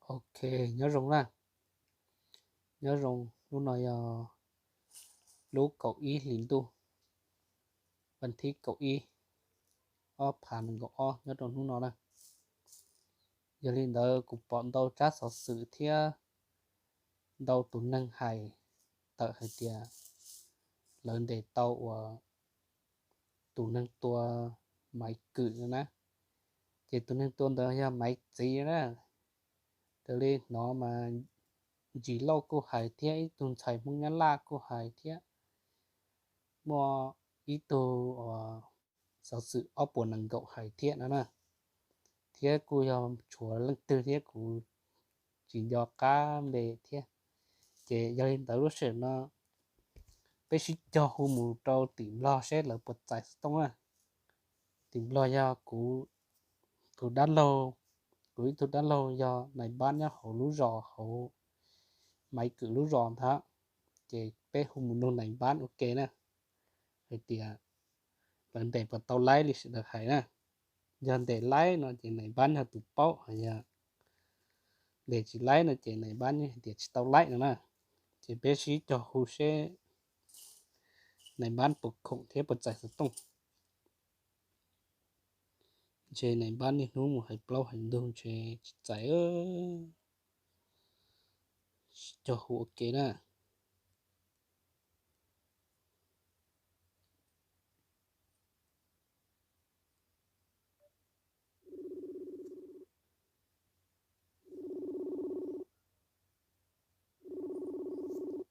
Ok, nyob zoo na. Nyob zoo, lub no yog lub kaum ib hlis ntuj, vas thib kaum ib, ob phav nees nkaum ob nyob rau hnub no na. Yog li ntawd kuv pom ntau tsab xov xwm thiab ntau tus neeg hais tawm hais tias lawv ntes tau uas tus neeg tua Maiv Kwm no na. Ces tus neeg tua ntawd yog Maiv Txiv na. Raws li hnov mas Ntsis Lauj kuj hais thiab ib tug ntxhais Hmoob Nyab Laj kuj hais thiab muaj ib tug xov xwm ob puas nees nkaum hais thiab no na. Thiab kuj yog tshuav leej twg thiab kuv tsis nco qab npe thiab. Ces yog li ntawd lub sij hawm no peb sib cog hu mus rau tim Nplog seb lawv puas txais xov tooj na. Tim Nplog yog kuv tus dab laug, kuv ib tug dab laug yog nais npab nyob hauv lub zos hauv Maiv Kwm lub zos ntag. Ces peb hu mus nug nais npab ua ke na, hais tias lawv ntes puas tau laib li sawv daws hais na. Yog ntes laib no ces nais npab yog tus paub, yog ntes tsis laib no ces nais npab hais tias tsis tau laib no na. Ces peb sib cog hu seb nais npab puas khoom thiab puas txais xov tooj. Ntshe nais npab niaj hnub mus hais plaub hais ntug ntshe tsis txais. Sib cog hu ua ke na.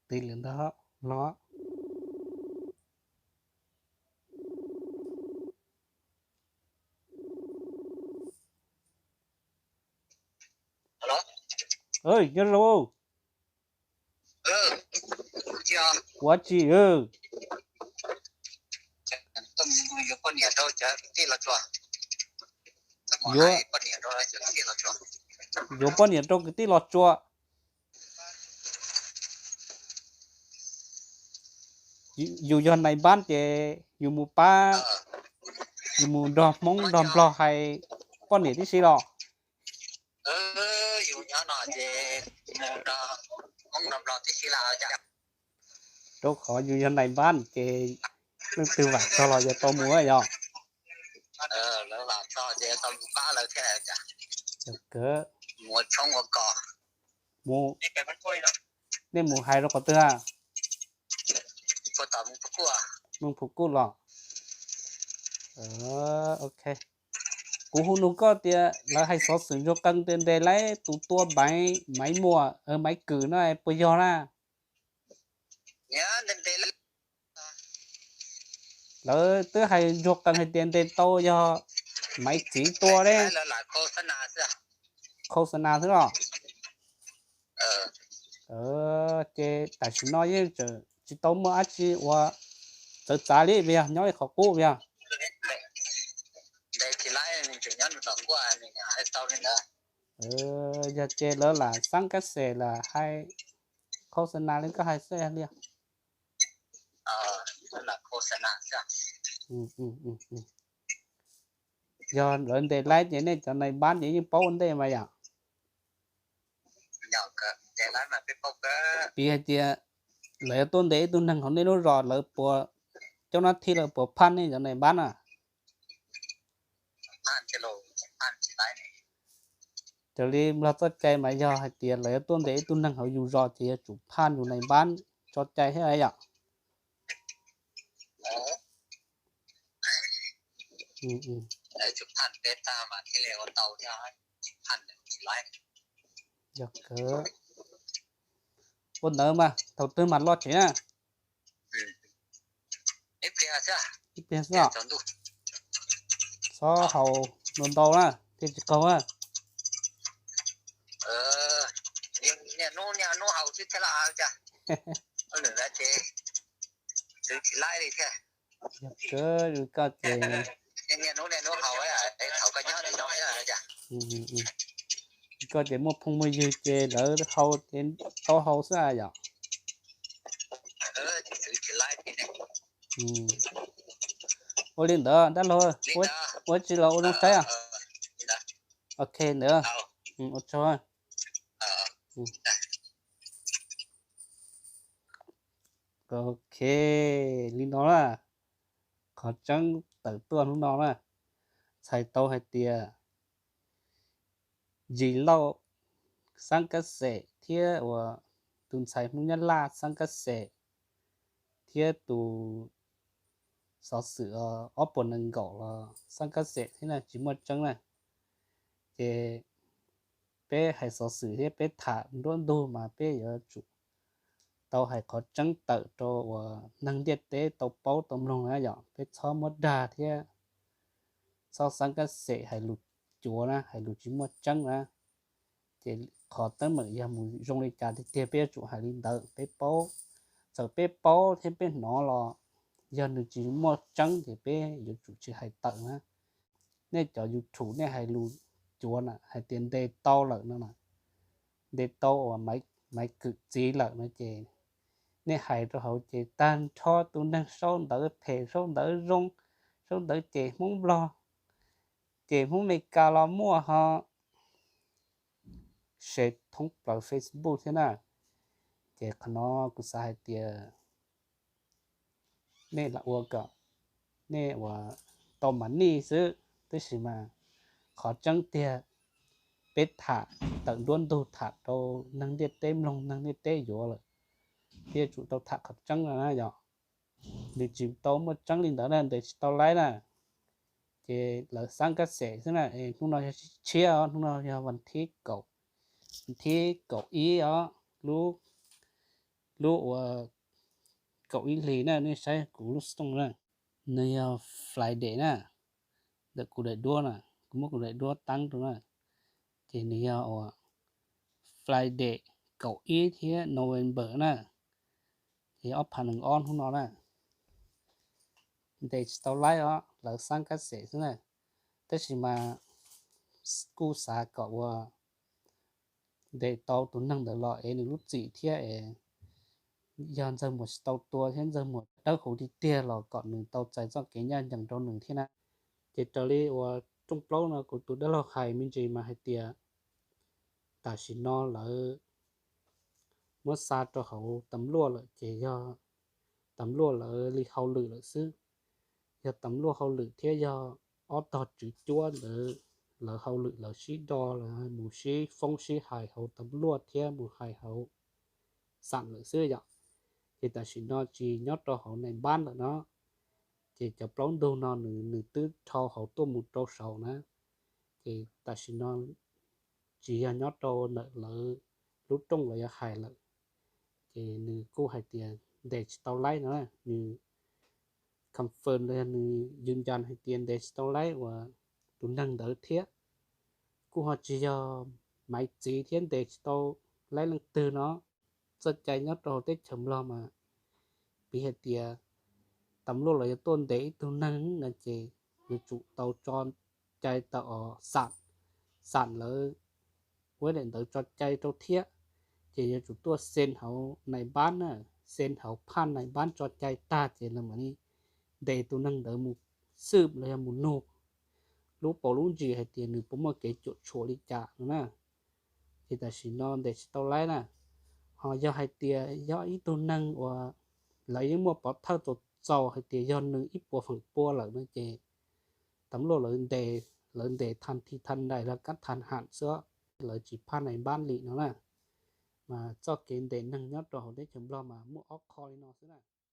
Tig lawm ntag no. Nyob zoo. Ua tsi? Yuav poj niam rau kwv tij Los Tsuas. Yus yog nais npab ces yus mus pab, yus mus nrog Hmoob nrog Nplog hais poj niam tib si los? Rau qhov yus yog nais npab ces leej twg vam txog los yus tau mus yog. Yog kawg. Nej mus hais rau qhov twg a? Mus Phuv Kuj los? Ok. Kuv hu nug koj tias lawv hais xov xwm ntsuag qee tias ntes laib tus tua Maiv, Maiv Muas, Maiv Kwm no puas yog na? Lawv twb hais ntsuag qee hais tias ntes tau yog Maiv Txiv tua ne. Khos xas nas xwb los? Ces tam sim no yeej tsis tau muaj dab tsi uas txawv txav li, puas yog nyob ib qhov qub puas yog? Yog ces lawv lam xab kab xes lam hais khos xas nas li koj hais xwb li. Yog lawv ntes laib ces nej cov nais npab ces yeej paub ua ntej mas yom. Piv hais tias lawv yuav tuaj ntes ib tug neeg hauv nej lub zos, lawv puas, cov nab thib lawv puas phaj nej cov nais npab na? Raws li Nplog txoj cai mas yog hais tias lawv yuav tuaj ntes ib tug neeg hauv yus zos ces yuav tsum phaj yus nais npab tso cai thiab yom. Yog kawg. Ua ntawd mas thaum twg mam los tsev na? Ib pliag xwb os. Txhob haus ntau ntau na thiaj tsis qaug na. Yog kawg, koj ces, koj ces muaj phooj muaj ywg ces lawv hau ces tau hau xwb yom. Ua li ntawd dab laug, ua tsi los ua zoo saib. Ok ntawd, ua tsaug. Ok, li no na, qhov tseeb tawm tuaj hnub no na, txhais tau hais tias Yis Lauj Xab Kab Xeem thiab uas tus ntxhais Hmoob Nyab Laj Xab Kab Xeem thiab tus xov xwm ob puas nees nkaum los Xab Kab Xeem thiab na tsis muaj tseeb na. Ces peb hais xov xwm thiab peb tham nruab ntug mas peb yuav tsum tau hais qhov tseeb tawm rau uas neeg ntiaj teb tau paub tau mloog na yom, peb txhob muab dag thiab txhob Xab Kab Xeem hais lus cuav na, hais lus tsis muaj tseeb na. Ces qhov teeb meem yog mus zoo li cas tiag tiag peb yuav tsum hais li ntawd, peb paub. Txawm peb paub thiab peb hnov los yog nws tsis muaj tseeb ces peb yuav tsum tsis hais tawm na. Nej cov YouTube nej hais lus cuav na, hais tias ntes tau lawm no na, ntes tau uas Maiv Kwm txiv lawm no ces nej hais rau hauv ces tag nrho tus neeg sau ntawv phem, sau ntawv zoo, sau ntawv cem Hmoob Nplog, cem Hmoob Meskas los muaj ho, share thoob plaws Facebook thiab na. Ces qhov no kuv xav hais tias nej lam ua kom nej uas tau mas nij xwb, tab sis mas qhov tseeb tiag peb tham tawm nruab ntug tham rau neeg ntiaj teb mloog, neeg ntiaj teb yuav lawm, thiaj tsum tau tham qhov tseeb no na yom. Nws tsis tau muaj tseeb li ntawd na, ntes tsis tau laib na. Ces lawv Xab Kab Xeem xwb na. Hnub no yog tshiab os, hnub no yog vas thib kaum, vas thib kaum ib os, lub, lub uas kaum ib hlis na, nej saib kuv lub xov tooj na, nws yog Friday na, ntawm kuv daim duab na, kuv muab kuv daim duab teeb rau na, ces nws yog uas Friday kaum ib thiab November na, ces ob phav nees ob hnub no na. Ntes tsis tau laib os, lawv Xab Kab Xeem xwb na, tab sis mas kuj xav kom uas ntes tau tus neeg ntawd los es nws lub txim thiab es yog Ntxawg Muas tsis tau tua thiab Ntxawg Muas dawb huv tiag tiag los kom nws tau txais txoj kev ncaj ncees rau nws thiab na. Ces raws li uas rooj plaub no kuv tus dab laug hais me ntsis mas hais tias tam sim no lawv muab xa rau hauv tas luaj lawm ces yog tas luaj lawv li hauj lwm lawm xwb. Yog tas luaj hauj lwm thiab yog ob tog tswv cuab ntawd lawv hauj lwm lawv sib do lawv mus sib foob sib hais hauv tas luaj thiab mus hais hauv xam lawm xwb yom. Ces tam sim no tsis nyob rau hauv nais npab lawm no, ces cov plaub ntug no nws nws twb dhau hauv tuaj mus rau saud na, ces tam sim no tsis yog nyob rau ntawm lawv lub rooj lawv yuav hais lawm. Ces nws kuj hais tias ntes tsis tau laib no, nws confirm los yog nws yws ncas hais tias ntes tsis tau laib uas tus neeg ntawd thiab. Kuj ho tsis yog Maiv txiv thiab ntes tsis tau laib leej twg no. Txoj cai nyob rau hauv teb chaws Nplog mas piv hais tias tas luaj los yuav tuaj ntes ib tug neeg no ces yuav tsum tau tso cai tau os, xam, xam lawv ua daim ntawv tso cai rau thiab. Ces yuav tsum tuaj xen hauv nais npab na, xen hauv phaj nais npab tso cai tag ces lawv mam li ntes tus neeg ntawd mus xwb los yog mus nug lub paus lub ntsis hais tias nws puas muaj kev cuam tshuam li cas no na. Ces tam sim no ntes tsis tau laib na. Ho yog hais tias yog ib tug neeg uas lawv yeej muaj pov thawj txaus txaus hais tias yog nws ib puas feem pua lawm no ces tas luaj lawv ntes, lawv ntes thas thi thas ntais los kab thas ham xwb, lawv tsis phaj nais npab li no na. Mas txoj kev ntes neeg nyob rau hauv teb chaws Nplog mas muaj ob qho li no xwb na.